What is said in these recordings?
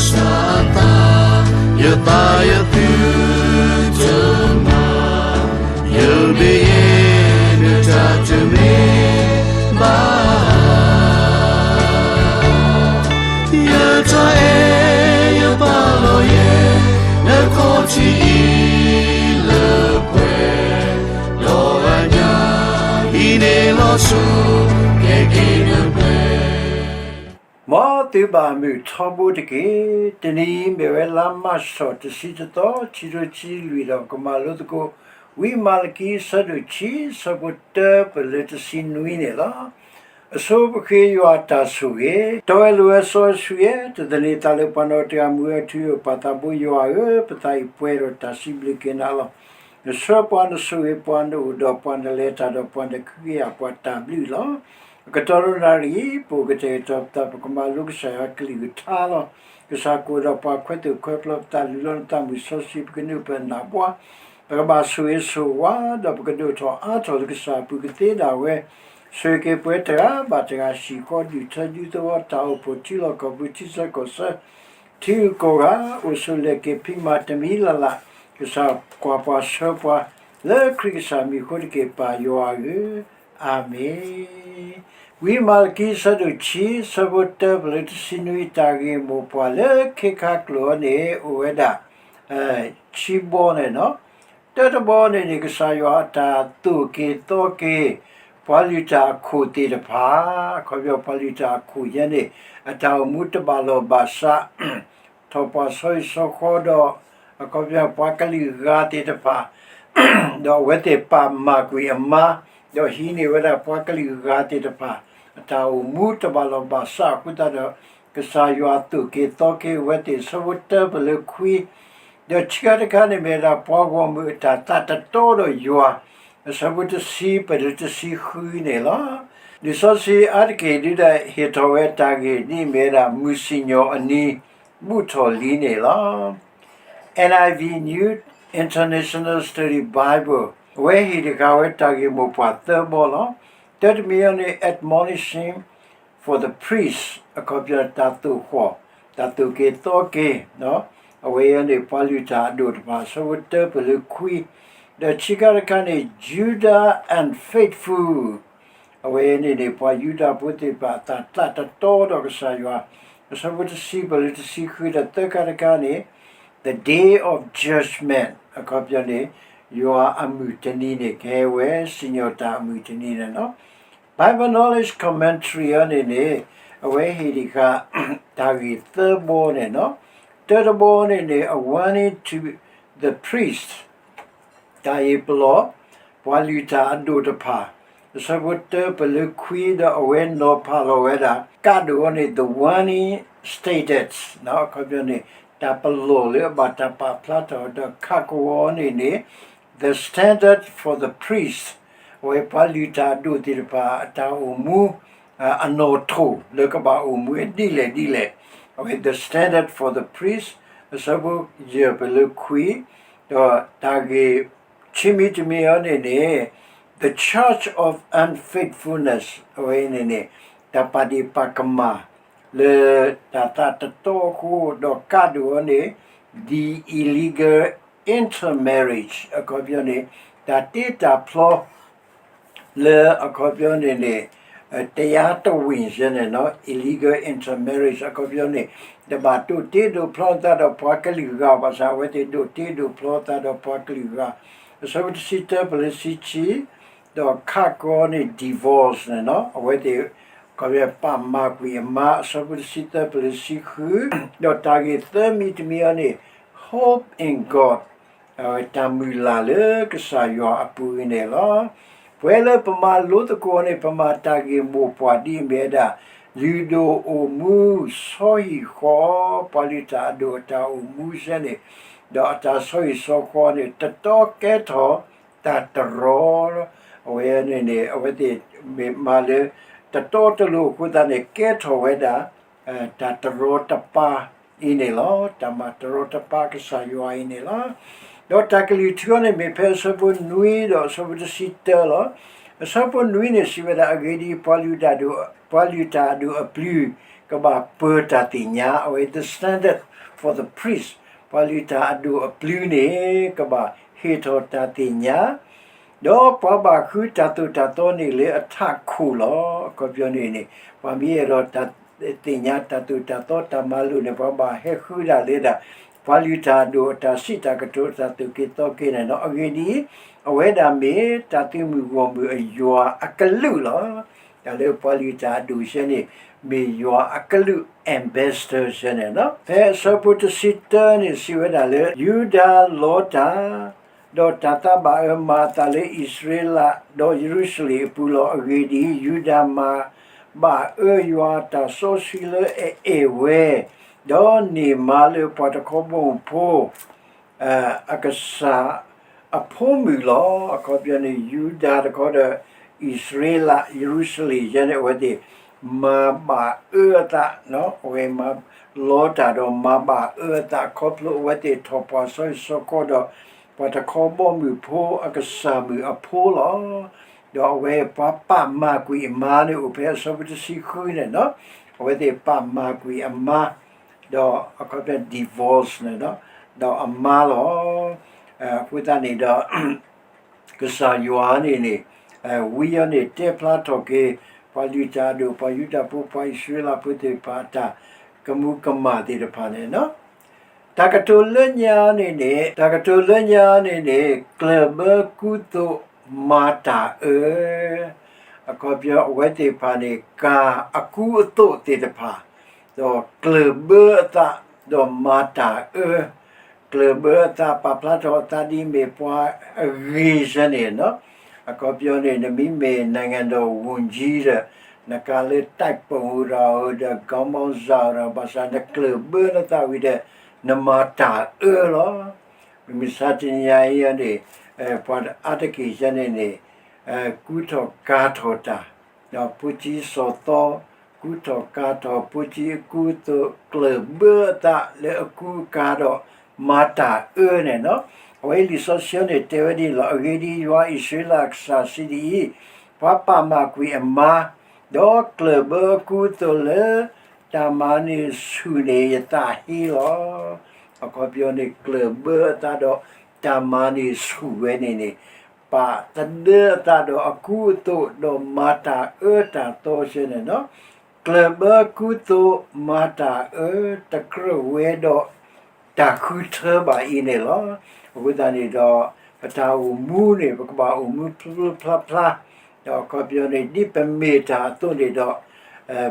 စၢ်အသး, ယသးယသုတမၤ, ယမ့ၢ်ယတၢ်တမ့ၢ်ဘၣ်, ယတၢ်အဲၣ်ယပာ်လီၤယဲ, နခီၣ်ထံးအံၤလၢပှဲၤ, ဒီးအညၣ်အံၤန့ၣ်လီၤစိၤ, ကဲက့ၤနပှဲၤ မ်သုဘၣ်မုာ်ထီဘိတက့ၢ်. တနံၤအံၤမ့ၢ်ဝဲလါမၢ်ၡးတဆံတသီ ခံကထိခံဆံလွံၢ်ဒီး ပကမၤလိသကိး ဝံမၤလကံအဆၢဒိၣ်ခံ ဆၢဖိတၢပလၢတဆံနွံန့ၣ်လီၤ. အဆိပဃ့ယွၤအတၢ်ဆိၣ်ဂ့ၤ, တီဝဲလိၤဝဲစီဆှံယဲၢ်, တသန့ၤသးလၢပှၤနီတဂၤမူဝဲ ထုးယိာ်ပာ်သးဘိယွၤဧၢ, ပသးအံၤပှဲၤဒီးတၢ်စံးဘျုးက့ၤနၤလီၤ. နဆှၢပှၤ နဆိၣ်ဂ့ၤပှၤ နအိၣ်ဒီးပှၤ နလဲၤတၢ်ဒီးပှၤ နဃ့ကညးပှၤ တၢ်ဘျုးလီၤ. အကတီၢ်ဒီးနၣ်ရံၣ်အံၤ ပအိၣ်ကတဲာ်ကတီၤပသး ပကမၤလိကစၢ်ယွၤကလုၢ်ကထါလီၤ. ကစၢ်ကအိၣ်ဒီးပှၤ ခွဲးသိၣ်ခွဲးပျီပသး လုၢ်လီၤနသးမုၢ်စီဆှံ ပကနုာ်ပနၢ်ဘှါ, ပကဘၣ်ဆိၣ်ဂ့ၤဆိၣ်ဝါ ဒီးပကဒိၣ်ထီၣ်အါထီၣ်လၢကစၢ်အပူၤကသ့ဒၣ်ဝဲ, ဆိၣ်ဂ့ၤက့ၤပှၤတဂၤဘၣ်တဂၤ ဟံၣ်ဃီဒူၣ်ထၢဒူသဝီ တၢ်အိၣ်ဖှိၣ်ထံလီၢ်ကီၢ်ပူၤ ထံဆၢကီၢ်ဆၢ ထံဂုၤကီၢ်ဂၤ အိၣ်ဆိးလဲၤက့ၤဖံးမၤတမံၤလၢ်လၢ်, ကစၢ်ကွၢ်ပှၤဆှၢပှၤ လၢခရံာ်ကစၢ်မံၤအဃိတက့ၢ် ပၢ်ယွၤဧၢ, အၤမ့ၣ်. ဝံမၤလကံအဆၢဒိၣ်ခံ ဆၢဖိတၢပလၢတဆံနွံ တၢ်ဂ့ၢ်မိၢ်ပှၢ်လၢခ့ခါကျိာ်အံၤန့ၣ် အိၣ်ဝဲဒၣ် ခံဘီန့ၣ်လီၤ. တၢတဘီန့ၣ်န့ၣ် ကစၢ်ယွၤအတၢ်သိၣ်က့ၤသီက့ၤ ပှၤလုၢ်တၢ်အခိၣ်သ့ၣ်တဖၣ်, အခီပညီပှၤလုၢ်တၢ်အခိၣ်ယဲန့ၣ် အတၢ်အိၣ်မူတဘၣ်လီၢ်ဘၣ်စး ထီၣ်ပှၤဆီဟံၣ်ဆီဃီဒီး အခီပညီပှၤကလုာ်ဂၤသ့ၣ်တဖၣ် ဒီးအဝဲသ့ၣ်ပာ်မၢ်ကွံာ်အမါ, ဒီးဟံးန့ၢ်ဝဲဒၣ်ပှၤကလုာ်ဂၤသ့ၣ်တဖၣ် အတၢ်အိၣ်မူတဘၣ်လီၢ်ဘၣ်စးအဃိသတးဒီး ကစၢ်ယွၤသိၣ်က့ၤသီက့ၤအဝဲသ့ၣ် ဆၢဖိတၢပလၢခွံ, ဒီးခံခါတခါန့ၣ်မ့ၢ်ဝဲဒၣ်ပှၤဂီၢ်မုၢ်အတၢ်သးတတီဒီးယွၤ အဆၢဖိတဆံပလၢတဆံဃုန့ၣ်လီၤ. လံာ်စီဆှံအါတက့ၢ်ဒုးဒၣ်ဟ့ၣ်ထီၣ်ဝဲတၢ်ဂ့ၢ်ဒ်အမ့ၢ်ဝဲဒၣ် မုၢ်စံၣ်ညီၣ်အနံၤ ဘူၣ်ထီၣ်လံန့ၣ်လီၤ. N I V New International Study Bible အဝဲဟ့ၣ်တဃာ်ဝဲတၢ်ဂ့ၢ်မိၢ်ပှၢ်သၢဘီလီၤ. တၢတမံၤအံၤန့ၣ် admonition for the priest အခီပညီတၢ်သိၣ်ဃီၣ်, တၢ်သိၣ်က့ၤသီက့ၤ, အဝဲအံၤန့ၣ် ပှၤလုၢ်တၢ်အဒိၣ်တဖၣ် ဆၢဖိတၢပလၢခွံ, ဒီးခံခါတခါန့ၣ် Judah and faithful အဝဲအံၤန့ၣ်န့ၣ် ပှၤယူဒၤဖိသ့ၣ်တဖၣ်အတၢ်သးတတီဒီးကစၢ်ယွၤ, အဆၢဖိတဆံပလၢတဆံဃု ဒီးသၢခါတခါန့ၣ် the day of judgment အခီပညီန့ၣ် ယွၤအမုၢ်တနံၤန့ၣ် ကဟဲဝဲစံၣ်ညီၣ်တၢ်အမုၢ်တနံၤန့ၣ်လီၤ. Bible Knowledge Commentary အံၤန့ၣ်န့ၣ် အဝဲဟ့ၣ်တဃာ် တၢ်ဂ့ၢ်သၢဘီန့ၣ်လီၤ. တၢတဘီန့ၣ်န့ၣ် a warning to the priest တၢ်အ့ၣ်ပလီၢ် ပှၤလုၢ်တၢ်အဒိၣ်တဖၣ်, အဆၢဖိတၢပလၢခွံ ဒီးအဝဲနီၤဖးလီၤဝဲဒၣ် ကးဒိၣ်အံၤန့ၣ် the warning stated အခီပညီန့ၣ် တၢ်ပလီၢ်လၢအဘၣ်တၢ်ပာ်ဖျါထီၣ် ဒီးခးကဝီၤအံၤန့ၣ်န့ၣ် the standard for the priest အဝဲပှၤလုၢ်တၢ်အဒိၣ်သ့ၣ်တဖၣ် အတၢ်အိၣ်မူ အနီၣ်ထိၣ်လၢကဘၣ်အိၣ်မူဝဲဒ်လဲၣ်ဒ်လဲၣ်, အဝဲ the standard for the priest အဆၢဖိယဲၢ်ပလၢခွံ, ဒီးတၢ်ဂ့ၢ်ခံမံၤတမံၤအံၤန့ၣ်န့ၣ် the charge of unfaithfulness အဝဲအံၤန့ၣ်န့ၣ် တၢ်ပာ်ဒ့ၣ်ပာ်ကမၣ် လၢတၢ်သးတတီအဃိ, ဒီးကးဒိၣ်အံၤန့ၣ် the illegal intermarriage အခီပညီန့ၣ် တၢ်တ့တၢ်ဖျီ လၢအခီပညီန့ၣ်န့ၣ် တရားတဝင်စဲန့ၣ်လီၤ. Illegal intermarriage အခီပညီန့ၣ် တဘၣ်ဒိးတ့ဒိးဖျီသးဒီးပှၤကလုာ်ဂၤဘၣ်ဆၣ် အဝဲသ့ၣ်ဒိးတ့ဒိးဖျီသးဒီးပှၤကလုာ်ဂၤ, အဆၢဖိတဆံတၢပလၢဆံခံ, ဒီးခးကဝီၤန့ၣ် divorce န့ၣ်လီၤ. အဝဲသ့ၣ် အခီပညီပာ်မၢ်ကွံာ်အမါ အဆၢဖိတဆံသၢပလၢဆံဃု, ဒီးတၢ်ဂ့ၢ်သၢမံၤတမံၤအံၤန့ၣ် hope in God တၢ်မုၢ်လၢ်လၢကစၢ်ယွၤအပူၤအံၤန့ၣ်လီၤ. ပဝဲလၢပမၤလိသကိးန့ၣ် ပမၤတၢ်ဂ့ၢ်မိၢ်ပှၢ်ဒ်အမ့ၢ်ဝဲဒၣ် လုၢ်ဒိၣ်အိၣ်မူဆီဟံၣ်ဃီ ပှၤလုၢ်တၢ်အဒိၣ်အတၢ်အိၣ်မူစဲန့ၣ်, ဒီးအတၢ်ဆီဟံၣ်ဆီဃီန့ၣ် တတီကဲထီၣ်တၢ်တရီ, အဝဲန့ၣ်န့ၣ် အဝဲသ့ၣ်မ့ၢ်မၤလၢ တတီတလိၤအဃိသတးန့ၣ် ကဲထီၣ်ဝဲဒၣ် တၢ်တရီတပါအံၤန့ၣ်လီၤ. တၢ်မၤတရီတပါကစၢ်ယွၤအံၤန့ၣ်လီၤ. ဒီးတၢ်ကလုၢ်ထူအံၤန့ၣ် မ့ၢ်ဖဲအဆၢဖိနွံဒီးအဆၢဖိတဆံတၢလီၤ. အဆၢဖိနွံန့ၣ် စံးဝဲဒၣ် အဂ့ၢ်ဒ်အံၤ, ပှၤလုၢ်တၢ်အဒိၣ်, ပှၤလုၢ်တၢ်အဒိၣ်အပျုၢ် ကဘၣ်ပၢၤတၢ်သ့ၣ်ညါ, အဝဲ the standard for the priest, ပှၤလုၢ်တၢ်အဒိၣ်အပျုၤန့ၣ် ကဘၣ်ဟ့ၣ်ထီၣ်တၢ်သ့ၣ်ညါ, ဒီးပှၤဘၣ်ဃုတၢ်သိၣ်တၢ်သီန့ၣ်လၢအထးခိၣ်လီၤ. အခီပညီန့ၣ်န့ၣ် ပှၤမ့ၢ်အဲၣ်ဒိးတၢ်သ့ၣ်ညါတၢ်သိၣ်တၢ်သီတၢ်မၤလိာ်န့ၣ် ပှၤဘၣ်ဟဲဃုဒၣ်လၢဒၣ် ပှၤလုၢ်တၢ်အဒိၣ်အတၢ်စံးတၢ်ကတိၤတၢ်သိၣ်က့ၤသီက့ၤန့ၣ်လီၤ. အဂ့ၢ်ဒ်အံၤ, အဝဲဒၣ်မ့ၢ်တၢ်သုးမုၢ်ဂီၢ်မုၢ်အယွၤအကလုာ်လီၤ. တၢ်လၢပှၤလုၢ်တၢ်အဒိၣ်ဆၢန့ၣ် မ့ၢ်ယွၤအကလုာ် ambassador ဆၢန့ၣ်လီၤ. ဖဲအဆၢဖိတဆံတၢန့ၣ် စံးဝဲဒၣ်လၢ ယူဒၤလီတၢ် ဒီးတၢ်သးဘၣ်အၢမၤအသးလၢအံၣ်စရ့လး ဒီးယရူၤၡလ့ၣ်အပူၤလီၤ. အဂ့ၢ်ဒ်အံၤ, ယူဒၤမၤဘၣ်အၢယွၤအတၢ်စီဆှံလၢအအဲၣ်ဝဲ, ဒီးန့ၢ်မါလၢပှၤတခီဘီမုၢ်ဖိ အကစၢ်အဖိမုၣ်လီၤ. အခီပညီန့ၣ် ယူဒၤတခီဒီး အံၣ်စရ့လး ယရူၤၡလ့ၣ်ယဲန့ၣ် အဝဲသ့ၣ်မၤဘၣ်အၢအသး, အဝဲမၤလီတၢ်ဒီးမၤဘၣ်အၢအသး ခီဖျိအဝဲသ့ၣ်ထီၣ်ပှၢ်စီဆှံစီကီဒီး ပှၤတခီဘီမုၢ်ဖိအကစၢ်မုၣ်အဖိလီၤ. ဒီးအဝဲပှၤပာ်မၤကွံာ်အမါန့ၣ် အိၣ်ဖဲအဆၢဖိတဆံဃုန့ၣ်လီၤ. အဝဲသ့ၣ်ပာ်မၤကွံာ်အမါ ဒီးအခီပညီ divorce န့ၣ်လီၤ, ဒီးအမါလီၤ. အဃိသတးန့ၣ်ဒီး ကစၢ်ယွၤန့ၣ်န့ၣ် ဝံအီၤန့ၣ် တဲဖျါထီၣ်က့ၤ ပှၤလုၢ်တၢ်အဒိၣ် ပှၤယူဒၤဖိ ပှၤအံၣ်စရ့လးဖိသ့ၣ်တဖၣ်အတၢ်ကမူၤကမၣ်သ့ၣ်တဖၣ်န့ၣ်လီၤ. တၢ်ကတိၤလၢညါန့ၣ်န့ၣ် တၢ်ကတိၤလၢညါန့ၣ်န့ၣ် ကျၢၢ်ဘၢကူသိးမၤတၢ်အၢ အခီပညီအဝဲသ့ၣ်တဖၣ်န့ၣ် ကၤအကူအသိးသ့ၣ်တဖၣ် ဒီးကျၢၢ်ဘၢအသး ဒီးမၤတၢ်အၢ, ကျၢၢ်ဘၢအသးပာ်ဖျါထီၣ်အသးဒ်မ့ၢ်ပှၤအဂ့ၤဆၢန့ၣ်လီၤ. အခီပညီန့ၣ် နမ့မ့ၢ် နိုင်ငံတော်ဝန်ကြီး ဒီး နကၤလၢ တပ်ပုံ ဒီး ဒီး ခေါင်းဆောင် ဒီး ဘၣ်ဆၣ်နကျၢၢ်ဘၢနသးဝံၤဒီး နမၤတၢ်အၢလီၤ. မုၢ်မဆါတနံၤညါအံၤန့ၣ် ပှၤအါတက့ၢ်ဆၢန့ၣ်န့ၣ် ကူထီၣ်ကၤထီၣ်တၢ် ဒီးဖိဆံးစီၤသီ ကူထီၣ်ကၤထီၣ် ဖိဆံးအကူအသိး ကျၢၢ်ဘၢအသးလၢအကူအကၤဒီး မၤတၢ်အၢန့ၣ်လီၤ. အဝဲလံာ်စီဆှံန့ၣ် တဲဝဲဒ်န့ၣ်လီၤ. အဂ့ၢ်ဒ်အံၤ, ယွၤအံၣ်စရ့လးအကစၢ်စံးဒ်အံၤ, ပှၤပာ်မၤကွံာ်အမါ, ဒီးကျၢၢ်ဘၢအကူအသိးလၢ တၢ်မၤန့ၢ်ဆူၣ်န့ၣ် ယသးဟ့လီၤ. အခီပညီန့ၣ် ကျၢၢ်ဘၢအသးဒီးတၢ်မၤန့ၢ်ဆူၣ်ဝဲန့ၣ်န့ၣ် ပာ်သဒၢအသးဒီးအကူအသိး ဒီးမၤတၢ်အၢတၢ်သီဆၢန့ၣ်လီၤ. ကျၢၢ်ဘၢကူသိးမၤတၢ်အၢ တကြၢးဝဲဒီးတၢ်ဃုထၢဘၣ်အံၤန့ၣ်လီၤ. အဃိသတးန့ၣ်ဒီး ပတၢ်အိၣ်မူန့ၣ် ပကဘၣ်အိၣ်မူဖျိဖျိဖျါဖျါ, ဒီးအခီပညီန့ၣ် ဒ်ပမ့ၢ်တၢ်အသိးန့ၣ်ဒီး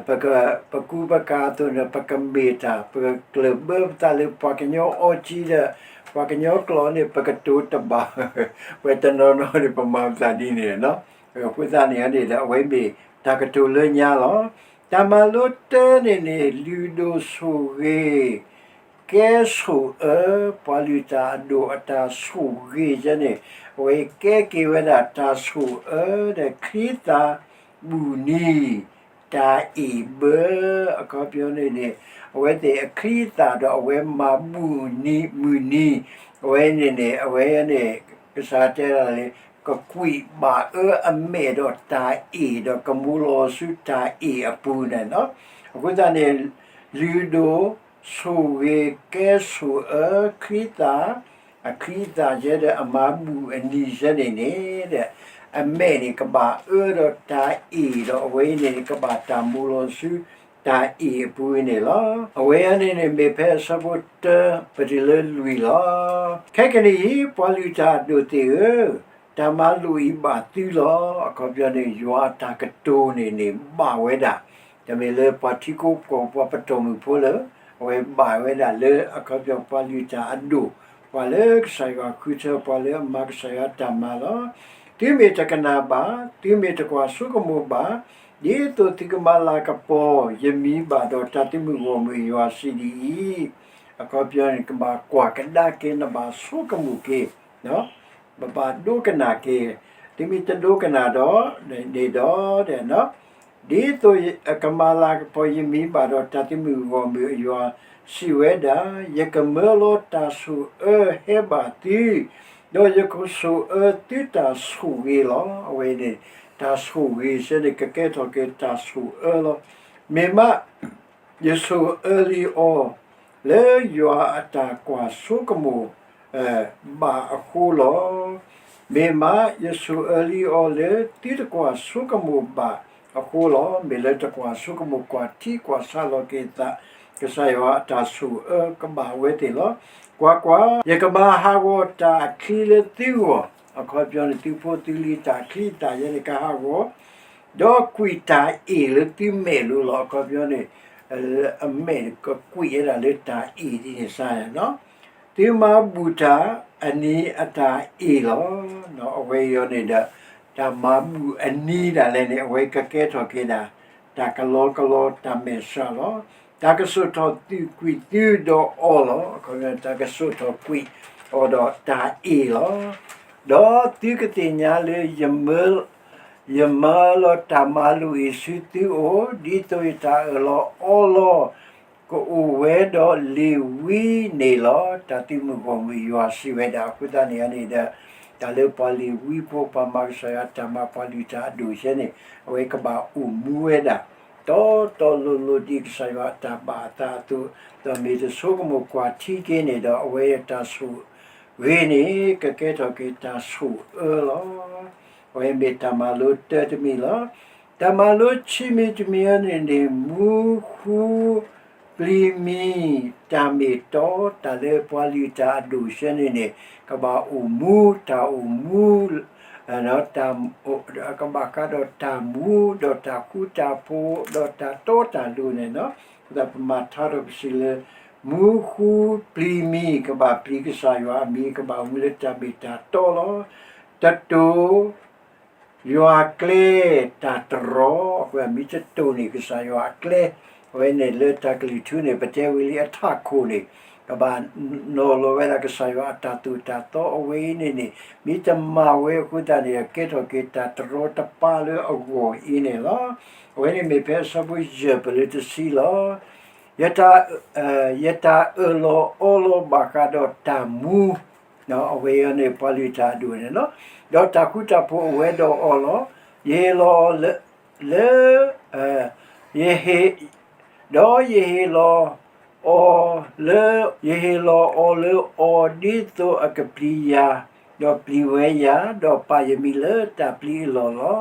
ပက ပကူပကၤအသိးန့ၣ် ပကမ့ၢ်တၢ် ပကကျၢၢ်ဘၢပသးလၢပှၤကညီအီကၠံဒီး ပှၤကညီကျိာ်န့ၣ် ပကတိၤတဘၣ် ပတနီၤနီၤန့ၣ် ပမၤပသးဒ်န့ၣ်လီၤ. အဃိသတးန့ၣ်န့ၣ်ဒီး အဝဲမ့ၢ်တၢ်ကတိၤလၢညါလီၤ. တၢ်မၤလိတၢန့ၣ်န့ၣ် လုၢ်ဒိၣ်ဆိၣ်ဂ့ၤ ကဲဆိၣ်အၢ, ပှၤလုၢ်တၢ်အဒိၣ်အတၢ်ဆိၣ်ဂ့ၤယဲန့ၣ် အဝဲကဲက့ၤဝဲဒၣ်တၢ်ဆိၣ်အၢဒီး ချံသၣ်ဘူၣ်နံၤ တၢ်အ့ၣ်ဘၢ, အခီပညီန့ၣ်န့ၣ် အဝဲသ့ၣ်အချံသၣ်ဒီးအဝဲမၤဘူၣ်နံၤမုၢ်နံၤ, အဝဲန့ၣ်န့ၣ် အဝဲန့ၣ် ကစၢ်တဲဒၣ်လၢ ကကွံာ်ဘၣ်အၢအမဲာ်ဒီးတၢ်အ့ၣ်ဒီးကမူလီၤဆူတၢ်အ့ၣ်အပူၤန့ၣ်လီၤ. အဃိသတးန့ၣ် လုၢ်ဒိၣ်ဆိၣ်ဂ့ၤကဲဆိၣ်အၢ ချံသၣ်, အချံသၣ်ယဲဒီးအမၤဘူၣ်အနံၤယဲန့ၣ်န့ၣ် အမဲာ်န့ၣ်ကဘၣ်အၢဒီးတၢ်အ့ၣ်ဒီးအဝဲအံၤန့ၣ် ကဘၣ်တၢ်မူလီၤဆူတၢ်အ့ၣ်အပူၤန့ၣ်လီၤ. အဝဲအံၤန့ၣ်န့ၣ် မ့ၢ်ဖဲအဆၢဖိတၢ ပတုၤလၢလွံၢ်လီၤ. ခဲကနံၣ်အံၤ ပှၤလုၢ်တၢ်အဒိၣ်သ့ၣ်ဧၢ, တၢ်မၤလိာ်အံၤဘၣ်သုလီၤ. အခီပညီန့ၣ် ယွၤအတၢ်ကတိၤန့ၣ်န့ၣ် ဘၣ်ဝဲဒၣ် တမ့ၢ်လၢပှၤထံဖိကီၢ်ဖိ ပှၤပတီၢ်မုၢ်ဖိလၢ အဝဲဘၣ်ဝဲဒၣ်လၢအခီပညီပှၤလုၢ်တၢ်အဒိၣ်, ပှၤလၢကစၢ်ယွၤဃုထၢ ပှၤလၢအမၤကစၢ်ယွၤတၢ်မၤလီၤ. သုမ့ၢ်တကနၣ်ဘၣ်, သုမ့ၢ်တကွၢ်ဆိကမိၣ်ဘၣ်, ဒ်သိးသုကမၤလၤကပီၤယမံၤဘၣ်ဒီး တၢ်သုးမုၢ်ဂီၢ်မုၢ်ယွၤစံးဒ်အံၤ, အခီပညီန့ၣ် ကဘၣ်ကွၢ်ကဒါက့ၤ နဘၣ်ဆိကမိၣ်က့ၤ ပဘၣ်ဒိကနၣ်က့ၤ, သုမ့ၢ်တဒိကနၣ်ဒီး န့ၣ်ဒီး ဒ်သိးကမၤလၤကပီၤယမံၤဘၣ်ဒီး တၢ်သုးမုၢ်ဂီၢ်မုၢ်အယွၤစံးဝဲဒၣ်, ယကမၢလီၤတၢ်ဆိၣ်အၢဟဲဘၣ်သု, ဒီးယကဆိၣ်အၢသုတၢ်ဆိၣ်ဂ့ၤလီၤ. အဝဲန့ၣ် တၢ်ဆိၣ်ဂ့ၤဆၢန့ၣ် ကကဲထီၣ်က့ၤတၢ်ဆိၣ်အၢလီၤ. မ့ၢ်မး ယဆိၣ်အၢလံအီၤ လၢယွၤအတၢ်ကွၢ်ဆိကမိၣ် ဘၣ်အဃိလီၤ. မ့ၢ်မး ယဆိၣ်အၢလံအီၤလၢသုတကွၢ်ဆိကမိၣ်ဘၣ်အဃိလီၤ. မ့ၢ်လၢတကွၢ်ဆိကမိၣ်ကွၢ်ထံကွၢ်ဆးလီၤက့ၤသး ကစၢ်ယွၤအတၢ်ဆိၣ်အၢကဘၣ်ဝဲသ့ၣ်လီၤ. ကွၢ်ကွၢ်, ယကဘၣ်ဟးဂီၤတၢ်အချံလၢသုဂီၢ်, အခီပညီန့ၣ် သုဖိသုလံၤတၢ်ချံတၢ်ယဲန့ၣ်ကဟးဂီၤ ဒီးကွံာ်တၢ်အ့ၣ်လၢသုမဲာ်လိၤလီၤ. အခီပညီန့ၣ် အမဲာ်ကကွံာ်ဝဲဒၣ်လၢတၢ်အ့ၣ်ဒ်န့ၣ်စ့ၢ်န့ၣ်လီၤ. သုမၤဘူၣ်တၢ်အနံၤအတၢ်အ့ၣ်လီၤ. အဝဲအံၤန့ၣ်ဒီး တၢ်မၤဘူၣ်အနံၤဒၣ်လဲာ်န့ၣ် အဝဲကကဲထီၣ်က့ၤဒၣ် တၢ်ကလီကလီတၢ်မဲာ်ဆှးလီၤ. တၢ်ကဆိၣ်ထီၣ်ကွံာ်သုဒီးအီၤလီၤ. အခီပညီ တၢ်ကဆိၣ်ထီၣ်ကွံာ်အီၤဒီးတၢ်အ့ၣ်လီၤ. ဒီးသုကသ့ၣ်ညါလၢ ယမၢလီၤတၢ်မၤလိာ်အံၤဆူသုအိၣ်, ဒ်သိးယတၢ်အၢၣ်လီၤအီလီၤ ကအိၣ်ဝဲဒီးလ့ၤဝံန့ၣ်လီၤ. တၢ်သုးမုၢ်ဂီၢ်မုၢ်ယွၤစံးဝဲဒၣ်. အဃိသတးန့ၣ်န့ၣ်ဒီး တၢ်လၢပှၤလ့ၤဝံဖိ ပှၤမၤကစၢ်ယွၤတၢ်မၤ ပှၤလုၢ်တၢ်အဒိၣ်စဲန့ၣ် အဝဲကဘၣ်အိၣ်မူဝဲဒၣ် တီတီလိၤလိၤဒ်ကစၢ်ယွၤအတၢ်ဘၣ်အသးအသိး, ဒီးမ့ၢ်တဆိကမိၣ်ကွၢ်ထံက့ၤန့ၣ်ဒီး အဝဲအတၢ်ဆိၣ်ဂ့ၤန့ၣ် ကကဲထီၣ်က့ၤတၢ်ဆိၣ်အၢလီၤ. အဝဲမ့ၢ်တၢ်မၤလိတၢတမံၤလီၤ. တၢ်မၤလိခံမံၤတမံၤအံၤန့ၣ်န့ၣ် မူဃုပျံၤမံၤ တၢ်မ့ၢ်တီ တၢ်လၢပှၤလုၢ်တၢ်အဒိၣ်စဲန့ၣ်န့ၣ် ကဘၣ်အိၣ်မူ တၢ်အိၣ်မူ ကဘၣ်ဃးဒီးတၢ်မူ ဒီးတၢ်ဃူတၢ်ဖိး ဒီးတၢ်တီတၢ်လိၤန့ၣ်လီၤ. အဃိသတးပမၤထါထီၣ်ပစံးလၢ မူဃုပျံၤမံၤ ကဘၣ်ပျံၤကစၢ်ယွၤအမံၤ ကဘၣ်အိၣ်မူလၢတၢ်မ့ၢ်တၢ်တီလီၤ. တတိၤ ယွၤအကျဲ တၢ်တရီ, အဃိမ့ၢ်တတိၤန့ၣ် ကစၢ်ယွၤအကျဲ, အဝဲန့ၣ်လၢတၢ်ကလုၢ်ထူန့ၣ် ပတဲဝံၤလံအထးခိၣ်န့ၣ် ကဘၣ်နီၤလီၤဝဲဒၣ်ကစၢ်ယွၤအတၢ်သိၣ်တၢ်သီအဝဲအံၤန့ၣ်န့ၣ် မ့ၢ်တမၤဝဲအဃိသတးန့ၣ် ကဲထီၣ်က့ၤတၢ်တရီတပါလၢအဂီၢ်အံၤန့ၣ်လီၤ. အဝဲန့ၣ်မ့ၢ်ဖဲအဆၢဖိယဲၢ်ပလၢတဆံလီၤ. ယတၢ် ယတၢ်အၢၣ်လီၤအီလီၤဘၣ်ဃးဒီးတၢ်မူ အဝဲအံၤန့ၣ် ပှၤလုၢ်တၢ်အဒိၣ်န့ၣ်လီၤ. ဒီးတၢ်ဃူတၢ်ဖိးအိၣ်ဝဲဒီးအီၤလီၤ. ယဟ့ၣ်လီၤအီၤလၢ လၢ ယဟ့ၣ် ဒီးယဟ့ၣ်လီၤအီၤလၢ ယဟ့ၣ်လီၤအီၤလၢအီၤ ဒ်သိးအကပျံၤယၤ, ဒီးပျံၤဝဲယၤ, ဒီးပာ်ယမံၤလၢတၢ်ပျံၤအလီၢ်လီ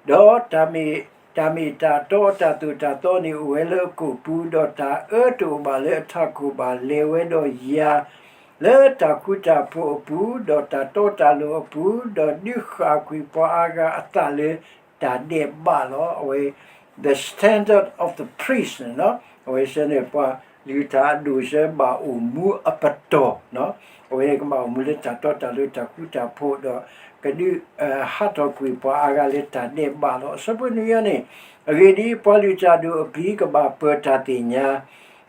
ၤ. ဒီးတၢ်မ့ၢ် တၢ်မ့ၢ်တၢ်တီအတၢ်သိၣ်တၢ်သီန့ၣ် အိၣ်ဝဲလၢအကိာ်ပူၤ, ဒီးတၢ်အၢတအိၣ်ဘၣ်လၢအထးခိၣ်ဘၣ်, လဲၤဝဲဒီးယၤ လၢတၢ်ဃူတၢ်ဖိးအပူၤ, ဒီးတၢ်တီတၢ်လိၤအပူၤ, ဒီးဒုးဃၣ်ကွံာ်ပှၤအါဂၤအသးလၢတၢ်ဒဲးဘးလီၤ. အဝဲ the standard of the priest န့ၣ်လီၤ. အဝဲစ့ၢ်န့ၣ် ပှၤလုၢ်တၢ်အဒိၣ်စ့ၢ်ဘၣ်အိၣ်မူအပတီၢ်, အဝဲကဘၣ်အိၣ်မူလၢတၢ်တီတၢ်လိၤတၢ်ဃူတၢ်ဖိးဒီး ကဒုး ဟးထီၣ်ကွံာ်ပှၤအါဂၤလၢတၢ်ဒဲးဘးလီၤ. အဆၢဖိနွံအံၤန့ၣ်, အဂ့ၢ်ဒ်အံၤ, ပှၤလုၢ်တၢ်အဒိၣ်အပျံၤကဘၣ်ပၢၤတၢ်သ့ၣ်ညါ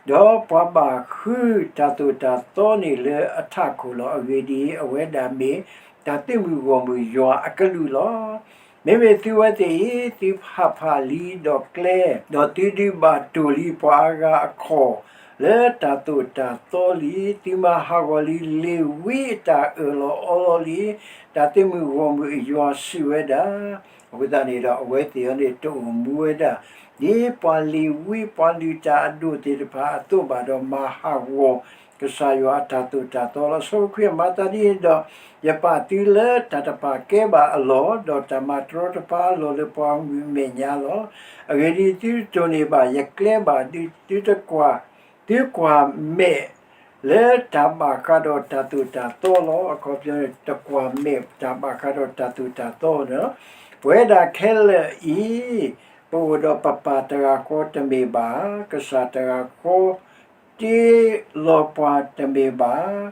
ဒီးပှၤဘၣ်ဃုတၢ်သိၣ်တၢ်သီန့ၣ်လၢအထးခိၣ်လီၤ. အဂ့ၢ်ဒ်အံၤ, အဝဲဒၣ်မ့ၢ်တၢ်သုးမုၢ်ဂီၢ်မုၢ်ယွၤအကလူးလီၤ. မ့မ့ၢ်သုဝဲသ့ၣ်အံၤ, သုဟးဖးလံဒီးကျဲ, ဒီးသုဒုးဘၣ်တိၢ်လံပှၤအါဂၤအခီၣ် လၢတၢ်သိၣ်တၢ်သီလံ, သုမၤဟးဂီၤလံလ့ၤဝံအတၢ်အၢၣ်လီၤအီလီၤလံ, တၢ်သုးမုၢ်ဂီၢ်မုၢ်အယွၤစံးဝဲဒၣ်. အဃိသတးန့ၣ်ဒီး အဝဲသ့ၣ်အံၤန့ၣ် တအိၣ်မူဝဲဒၣ် ဒ်ပှၤလ့ၤဝံ ပှၤလုၢ်တၢ်အဒိၣ်သ့ၣ်တဖၣ်အသိးဘၣ်ဒီး မၤဟးဂီၤကစၢ်ယွၤအတၢ်သိၣ်တၢ်သီလီၤ. အဆၢဖိခွံ, မၤသးဒ်န့ၣ်ဒီး ယပာ်သုလၢတၢ်တပာ်ကဲဘၣ်အလီၢ်, ဒီးတၢ်မၤတရီတပါအလီၢ်လၢပှၤဂီၢ်မုၢ်အမဲာ်ညါလီၤ. အဂ့ၢ်ဒ်အံၤ, သုတတိၢ်န့ၢ်ဘၣ်ယကျဲဘၣ်, သုတကွၢ်, သုကွၢ်မဲာ်လၢတၢ်ဘၣ်ဃးဒီးတၢ်သိၣ်တၢ်သီလီၤ. အခီပညီန့ၣ် တကွၢ်မဲာ်တၢ်ဘၣ်ဃးဒီးတၢ်သိၣ်တၢ်သီန့ၣ်လီၤ. ပဝဲဒၣ်ခဲလၢာ်အံၤ ပအိၣ်ဒီးပပၢ်တဂၤဃီတမ့ၢ်ဘၣ်, ကစၢ်တဂၤဃီ တ့လီၤပှၤတမ့ၢ်ဘၣ်.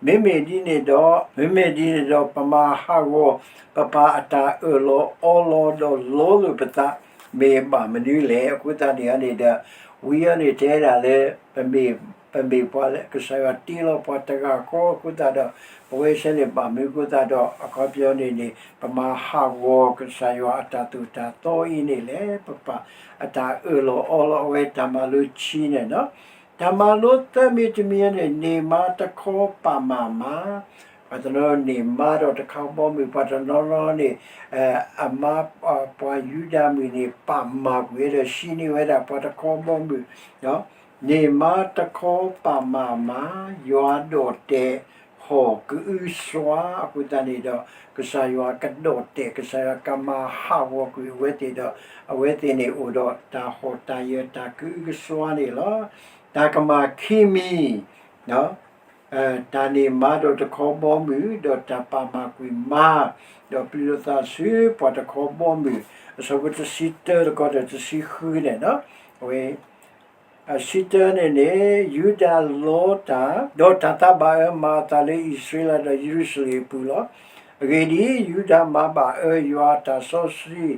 မ့မ့ၢ်ဒ်န့ၣ်ဒီး, မ့မ့ၢ်ဒ်န့ၣ်ဒီး ပမၤဟးဂီၤ ပပၢ်အတၢ်အၢၣ်လီၤအီလီၤဒီးလီလိာ်ပသး မ့ၢ်ဘၣ်မနုၤလဲၣ်. အဃိသတးန့ၣ်န့ၣ်ဒီး ဝံအံၤန့ၣ်တဲဒၣ်လၢ ပမ့ၢ်, ပမ့ၢ်ပှၤလၢကစၢ်ယွၤတ့လီၤပှၤတဂၤဃီအဃိသတးဒီး ပဝဲစ့ၢ်န့ၣ်ဘၣ်မနုၤအဃိသတးဒီး အခီပညီန့ၣ်န့ၣ် ပမၤဟးဂီၤကစၢ်ယွၤအတၢ်သိၣ်တၢ်သီအံၤန့ၣ်လဲၣ်. ပပၢ်အတၢ်အၢၣ်လီၤအီလီၤ အဝဲတၢ်မၤလိခံန့ၣ်လီၤ. တၢ်မၤလိသၢမံၤတမံၤန့ၣ် န့ၢ်မါတခီပာ်မၢ်မါ, ပှၤတနီၤန့ၣ်မါဒီးတခီဘီမုၢ်, ပှၤတနီၤနီၤန့ၣ် အမါ ပှၤယူဒၤမုၣ်န့ၣ် ပာ်မၤကွံာ်ဝဲဒီး ဟံးန့ၢ်ဝဲဒၣ်ပှၤတခီဘီမုၢ်, န့ၢ်မါတခီပာ်မၤမၤ, ယွၤဒီးတဲာ်ဟီၣ်ကအုကစွါ, အဃိသတးန့ၣ်ဒီး ကစၢ်ယွၤကဒီးတဲာ်, ကစၢ်ယွၤကမၤဟးဂီၤကွံာ်အဝဲသ့ၣ်ဒီး အဝဲသ့ၣ်န့ၣ်အိၣ်ဒီးတၢ်ဟီၣ်တၢ်ယၢၤတၢ်ကအုကစွါန့ၣ်လီၤ. တၢ်ကမၣ်ခံမံၤ တၢ်န့ၢ်မါဒီးတခီဘီမုၢ်, ဒီးတၢ်ပာ်မၤကွံာ်မါ, ဒီးပျံၤလိာ်သးဆူပှၤတခီဘီမုၢ်, အဆၢဖိတဆံတၢတခီဒီးတဆံဃုန့ၣ်, အဝဲ အဆံတၢန့ၣ်န့ၣ် ယူဒၤလီတၢ်, ဒီးတၢ်သးဘၣ်အၢမၤအသးလၢအံၣ်စရ့လးဒီးယရူၤၡလ့ၣ်အပူၤလီၤ. အဂ့ၢ်ဒ်အံၤ, ယူဒၤမၤဘၣ်အၢယွၤအတၢ်စီဆှံ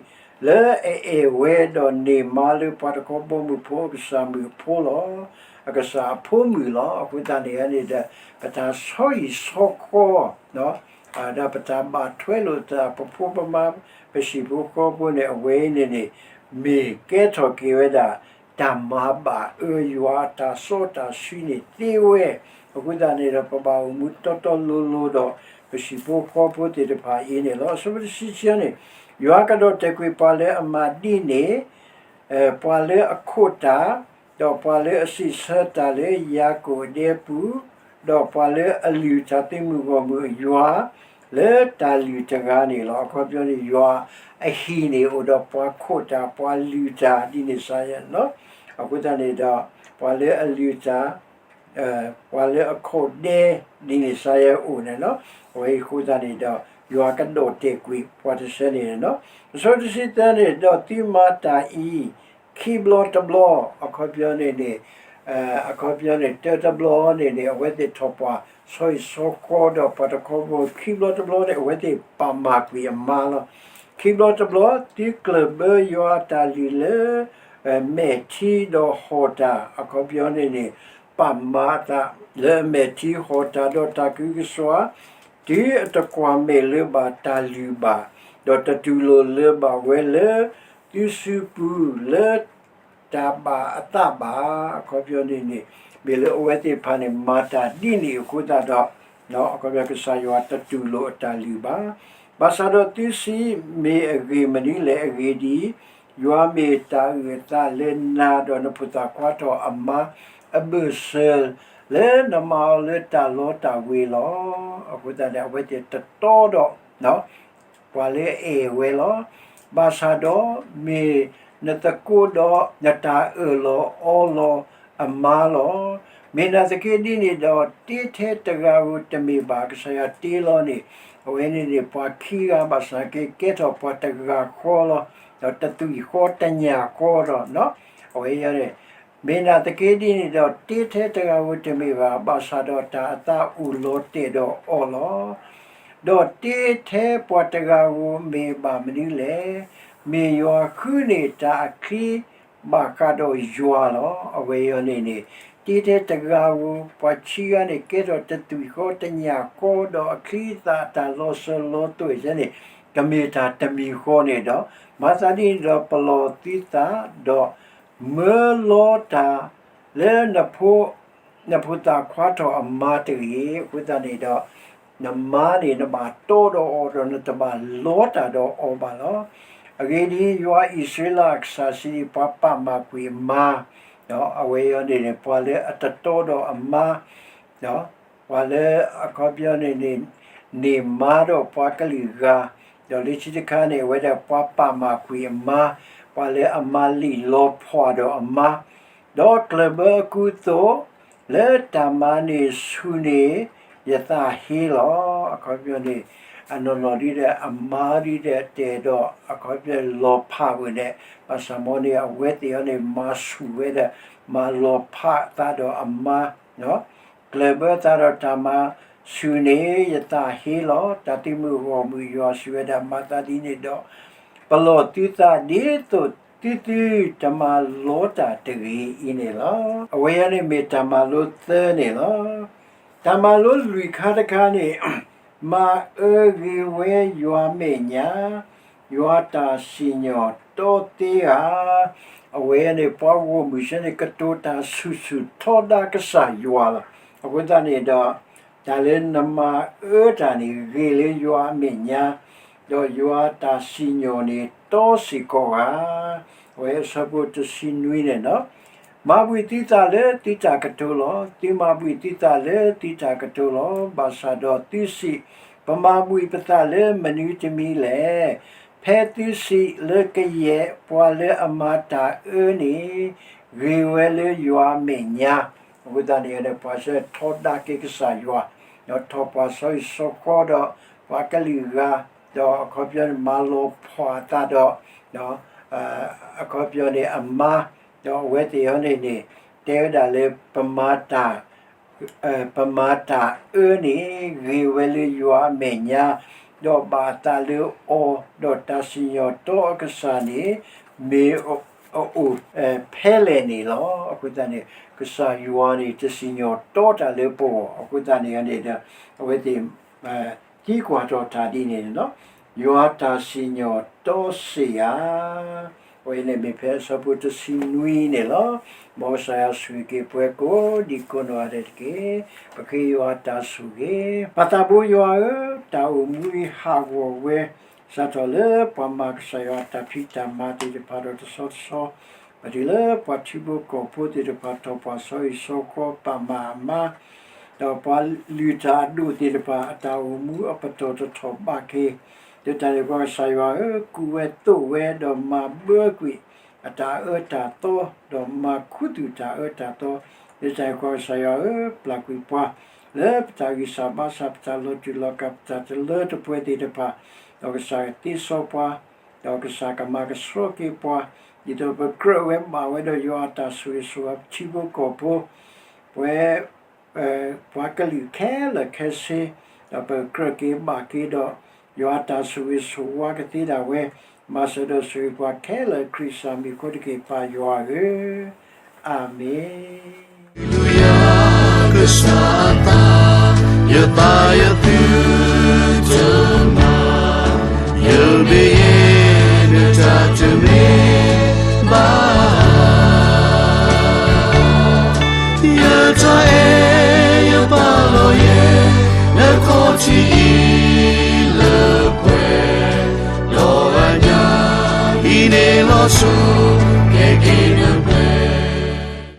လၢအအဲၣ်ဝဲဒီးန့ၢ်မါလၢပှၤတခီဘီမုၢ်ဖိအကစၢ်မုၢ်အဖိလီၤ. အကစၢ်အဖိမုၣ်လီၤ. အဃိသတးန့ၣ်န့ၣ်ဒီး ပတၢ်ဆီဟံၣ်ဆီဃီ ဒီးပတၢ်ဘၣ်ထွဲလိာ်သး ပဖိပမါ ပဟံၣ်ဖိဃီဖိန့ၣ် အဝဲအံၤန့ၣ်န့ၣ် မ့ၢ်ကဲထီၣ်က့ၤဝဲဒၣ် တၢ်မၤဘၣ်အၢယွၤအတၢ်စီတၢ်ဆှံန့ၣ်သ့ဝဲ. အဃိသတးန့ၣ်ဒီး ပဘၣ်အိၣ်မူတီတီလိၤလိၤဒီး ပဟံၣ်ဖိဃီဖိသ့ၣ်တဖၣ်အံၤန့ၣ်လီၤ. အဆၢဖိတဆံခံန့ၣ်, ယွၤကဒီးတဲာ်ကွံာ်ပှၤလၢအမၤဒ်န့ၣ် ပှၤလၢအခိးတၢ်, ဒီးပှၤလၢအစံးဆၢတၢ်လၢယၤကိာ်အဒဲပူၤ, ဒီးပှၤလၢအလုၢ်တၢ်သုးမုၢ်ဂီၢ်မုၢ်အယွၤ လၢတၢ်လုၢ်တဂၤန့ၣ်လီၤ. အခီပညီန့ၣ် ယွၤအဟံၣ်န့ၣ်အိၣ်ဒီးပှၤခိးတၢ် ပှၤလုၢ်တၢ်ဒ်န့ၣ်စ့ၢ်ကီးလီၤ. အဃိသတးန့ၣ်ဒီး ပှၤလၢအလုၢ်တၢ် ပှၤလၢအခိးဒဲ ဒ်န့ၣ်စ့ၢ်ကီးအိၣ်န့ၣ်လီၤ. အဝဲအံၤအဃိသတးန့ၣ်ဒီး ယွၤကဒီးတဲာ်ကွံာ်ပှၤတဆၢန့ၣ်လီၤ. အဆၢတဆံသၢန့ၣ်ဒီး သုမၤတၢ်အံၤ ခံဘျီတဘျီ, အခီပညီန့ၣ်န့ၣ် အခီပညီန့ၣ် တၢတဘျီန့ၣ်န့ၣ် အဝဲသ့ၣ်ထီၣ်ပှၢ် ဆီဟံၣ်ဆီဃီဒီးပှၤတခီဘီ ခံဘျီတဘျီန့ၣ် အဝဲသ့ၣ်ပာ်မၤကွံာ်အမါလီၤ. ခံဘျီတဘျီ သုကျၢၢ်ဘၢယွၤအတၢ်လုၢ်လၢ မဲာ်ထံဒီးဟီၣ်တၢ်, အခီပညီန့ၣ်န့ၣ် ပာ်မၤအသးလၢအမဲာ်ထံဟီၣ်တၢ်ဒီးတၢ်ကအုကစွါ, တုၤအတကွၢ်မဲာ်လၢၤဘၣ်တၢ်လုၢ်ဘၣ်, ဒီးတတူၢ်လိာ်လၢၤဘၣ်ဝဲလၢ သုစုပူၤလၢ တၢ်ဘၣ်အသးဘၣ်, အခီပညီန့ၣ်န့ၣ် မ့ၢ်လၢအဝဲသ့ၣ်တဖၣ်န့ၣ် မၤတၢ်ဒ်န့ၣ်အဃိသတးဒီး အခီပညီကစၢ်ယွၤတတူၢ်လိာ်အတၢ်လုၢ်ဘၣ်. ဘၣ်ဆၣ်ဒီးသုစံး, မ့ၢ်အဂ့ၢ်မနုၤလဲၣ်. အဂ့ၢ်ဒ်အံၤ, ယွၤမ့ၢ်တၢ်အုၣ်အသးလၢနၤဒီးနဖိသၣ်ခွါထီၣ်အမါအဘၢၣ်စၢၤ လၢနမၤအီၤလၢတၢ်လီတၢ်ဝ့ၤလီၤ. အဃိသတးန့ၣ် အဝဲသ့ၣ်တတီဒီး ပှၤလၢအအဲၣ်ဝဲလီၤ. ဘၣ်ဆၣ်ဒီးမ့ၢ်နသကိးဒီးနတၢ်အၢၣ်လီၤအီလီၤအမါလီၤ. မ့ၢ်နာ်သက့ဒ်န့ၣ်ဒီး တ့ထဲတဂၤဧိၤတမ့ၢ်ဘၣ်. ကစၢ်ယွၤတ့လီၤန့ၣ် အဝဲန့ၣ်န့ၣ် ပှၤခံဂၤဘၣ်ဆၣ်က့ ကဲထီၣ်ပှၤတဂၤဃီလီၤ. ဒီးတသွံၣ်ဃီတညၣ်ဃီဒီး အဝဲန့ၣ် မ့ၢ်နာ်သက့ဒ်န့ၣ်ဒီး တ့ထဲတဂၤဧိၤတမ့ၢ်ဘၣ်, ဘၣ်ဆၣ်ဒီးတၢ်အသးအိၣ်လီၤတဲာ်ဒီးအီၤလီၤ. ဒီးတ့ထဲပှၤတဂၤဧိၤမ့ၢ်ဘၣ်မနုၤလဲၣ်. မ့ၢ်ယွၤဃုန့ၢ်တၢ်အချံဘၣ်ဃးဒီးယွၤလီၤ. အဝဲအံၤန့ၣ်န့ၣ် တ့ထဲတဂၤဧိၤ ပှၤခံဂၤန့ၣ် ကဲထီၣ်တသွံၣ်ဃီတညၣ်ဃီဒီး အချံအသၣ်အတၢ်လီၤစၢၤလီၤသွဲၣ်န့ၣ် ကမ့ၢ်တၢ်တမံၤဃီန့ၣ်ဒီး မၤသးဒ်န့ၣ်ဒီး ပလီၢ်သုသးဒီး မၢလီတၢ်လၢနဖိ နဖိသၣ်ခွါထီၣ်အမါတဂ့ၤ. အဃိသတးန့ၣ်ဒီး နမါန့ၣ် နဘၣ်တီဒီးအီၤဒီး နတဘၣ်လီတၢ်ဒီးအီၤဘၣ်လီၤ. အဂ့ၢ်ဒ်အံၤ, ယွၤအံၣ်စရ့လးအကစၢ်စံး, ပှၤပာ်မၤကွံာ်အမါ, အဝဲအံၤန့ၣ် ပှၤလၢအတတီဒီးအမါ ပှၤလၢအခီပညီန့ၣ်န့ၣ် န့ၢ်မါဒီးပှၤကလုာ်ဂၤ, ဒီးလၢခံတခါန့ၣ် အဝဲဒၣ်ပှၤပာ်မၤကွံာ်အမါ, ပှၤလၢအမၤလံၣ်လီၤဖှၣ်ဒီးအမါ, ဒီးကျၢၢ်ဘၢအကူအသိး, လၢတၢ်မၤန့ၢ်ဆူၣ်န့ၣ် ယသးဟ့လီၤ. အခီပညီန့ၣ် အနီၢ်နီၢ်ဒ်ဒီး အမါဒ်ဒီးတဲာ်ဒီး အခီပညီလီၤဖးဝဲန့ၣ်, ဘၣ်ဆၣ်မ်န့ၣ် အဝဲသ့ၣ်အံၤန့ၣ် မၤဆူၣ်ဝဲဒီး မၤလီၤဖးအသးဒီးအမါ ကျၢၢ်ဘၢသးဒီးတၢ်မၤဆူၣ်န့ၣ် ယသးဟ့လီၤ. တၢ်သုးမုၢ်ဂီၢ်မုၢ်ယွၤစံးဝဲဒၣ်, မၤသးဒ်န့ၣ်ဒီး ပလီၢ်သုသးဒ်သိးသုသုတမၤလီတၢ်တဂ့ၤအံၤန့ၣ်လီၤ. အဝဲအံၤန့ၣ်မ့ၢ်တၢ်မၤလိသၢန့ၣ်လီၤ. တၢ်မၤလိလွံၢ်ခါတခါန့ၣ် မၤအၢဂ့ၤဝဲယွၤမဲာ်ညါ, ယွၤတၢ်စံၣ်ညီၣ်တီသ့ဧါ. အဝဲန့ၣ် ပှၤဂီၢ်မုၢ်ဆၢန့ၣ် ကတိၤတၢ်ဆူၣ်ဆူၣ်ထီဒါကစၢ်ယွၤလီၤ. အဃိသတးန့ၣ်ဒီး တၢ်လၢနမၤအၢတၢ်န့ၣ် ဂ့ၤလၢယွၤအမဲာ်ညါ, ဒီးယွၤအတၢ်စံၣ်ညီၣ်န့ၣ် တီစ့ၢ်ကီးဧါ. အဝဲအဆၢဖိတဆံနွံန့ၣ်လီၤ. မၤဘှံးသုသးလၢသုတၢ်ကတိၤလီၤ. သုမၤဘှံးသုသးလၢသုတၢ်ကတိၤလီၤ. ဘၣ်ဆၣ်ဒီးသုစံး, ပမၤဘှံးပသးလၢမနုၤတမံၤလဲၣ်. ဖဲသုစံးလၢကယဲၢ်ပှၤလၢအမၤတၢ်အၢန့ၣ် ဂ့ၤဝဲလၢယွၤအမဲာ်ညါ. အဃိသတးန့ၣ် ပှၤစၢထီဒါက့ၤကစၢ်ယွၤ, ဒီးထီၣ်ပှၤစီၤအံၤစီၤဃီဒီး ပှၤကလုာ်ဂၤ, ဒီးအခီပညီန့ၣ် မၤလီၤဖှီၣ်အသးဒီး အခီပညီန့ၣ်အမါ, ဒီးအဝဲသ့ၣ်အံၤန့ၣ်န့ၣ် တဲဝဲဒၣ်လၢ ပမၤတၢ် ပမၤတၢ်အၢန့ၣ် ဂ့ၤဝဲလၢယွၤအမဲာ်ညါ, ဒီးဘၣ်အသးလၢအီၤ, ဒီးတၢ်စံၣ်ညီၣ်တီအကစၢ်န့ၣ် မ့ၢ်အအိၣ်ဖဲလဲၣ်န့ၣ်လီၤ. အဃိသတးန့ၣ် ကစၢ်ယွၤန့ၣ် တစံၣ်ညီၣ်တီတၢ်လၢပဂီၢ်. အဃိသတးန့ၣ်န့ၣ်ဒီး အဝဲသ့ၣ် သံကွၢ်ထီၣ်တၢ်ဒ်န့ၣ်န့ၣ်လီၤ. ယွၤတၢ်စံၣ်ညီၣ်တီစ့ၢ်ဧါ. အဝဲန့ၣ်မ့ၢ်ဖဲအဆၢဖိတဆံနွံန့ၣ်လီၤ. မ်ကစၢ်ယွၤဆိၣ်ဂ့ၤက့ၤပှၤကိးဒံကိးနီၢ်ဂၤဒဲးတက့ၢ်. ပဃ့ယွၤတၢ်ဆိၣ်ဂ့ၤ. ပၢ်သးဘိယွၤဧၢ, တၢ်အိၣ်မူအံၤဟးဂီၤဝဲ, စးထီၣ်လၢပှၤမၤကစၢ်ယွၤတၢ်ဖံးတၢ်မၤသ့ၣ်တဖၣ်ဒီးတဆီတဆီ ပတုၤလၢပှၤထံဖိကီၢ်ဖိသ့ၣ်တဖၣ် ထီၣ်ပှၤစီၤအံၤစီၤဃီ ပာ်မၢ်အမါ, ဒီးပှၤလုၢ်တၢ်အဒိၣ်သ့ၣ်တဖၣ် အတၢ်အိၣ်မူအပတီၢ်တထီၣ်ဘးက့ၤ, လၢတၢ်န့ၣ်ပှၤကစၢ်ယွၤဧၢ, ကူၣ်ဝဲသိးဝဲဒီးမၤဘၢကွံာ် အတၢ်အၢတၢ်သီ, ဒီးမၤခူသူၣ်တၢ်အၢတၢ်သီ, လၢတၢ်န့ၣ်ပှၤကစၢ်ယွၤဧၢ, ပျၢ်ကွံာ်ပှၤ လၢပတၢ်ဂံၢ်စၢ်ဘါစၢ် ပတၢ်လီၤတူာ်လီၤကာ် ပတၢ်တလၢတပှဲၤသ့ၣ်တဖၣ်, ဒီးကစၢ်ကသ့စီပှၤ, ဒီးကစၢ်ကမၤကဆှီက့ၤပှၤ, ဒ်သိးပကြၢးဝဲဘၣ်ဝဲဒီးယွၤအတၢ်ဆိၣ်ဂ့ၤဆိၣ်ဝါ ပထံဖိကီၢ်ဖိ, ပဝဲ ပှၤကလုာ်ခဲလၢာ်ခဲဆ့, ဒီးပကြၢးက့ၤဘၣ်က့ၤဒီး ယွၤအတၢ်ဆိၣ်ဂ့ၤဆိၣ်ဝါကသ့ဒၣ်ဝဲ, မၤစၢၤဒီးဆိၣ်ဂ့ၤပှၤခဲလၢာ် ခရံာ်ကစၢ်မံၤအဃိတက့ၢ် ပၢ်ယွၤဧၢ, အၤမ့ၣ်. ကစၢ်သး, ယသးယသုတမၤ, ယမ့ၢ်ယဲနတၢ်တမ့ၢ်ဘၣ် ယတၢ်အဲၣ်ယပာ်လီၤယဲ နခီၣ်ထံးအံၤလၢပှဲၤ, ဒီးအညၣ်အံၤန့ၣ်လီၤဆီ, ကဲက့ၤ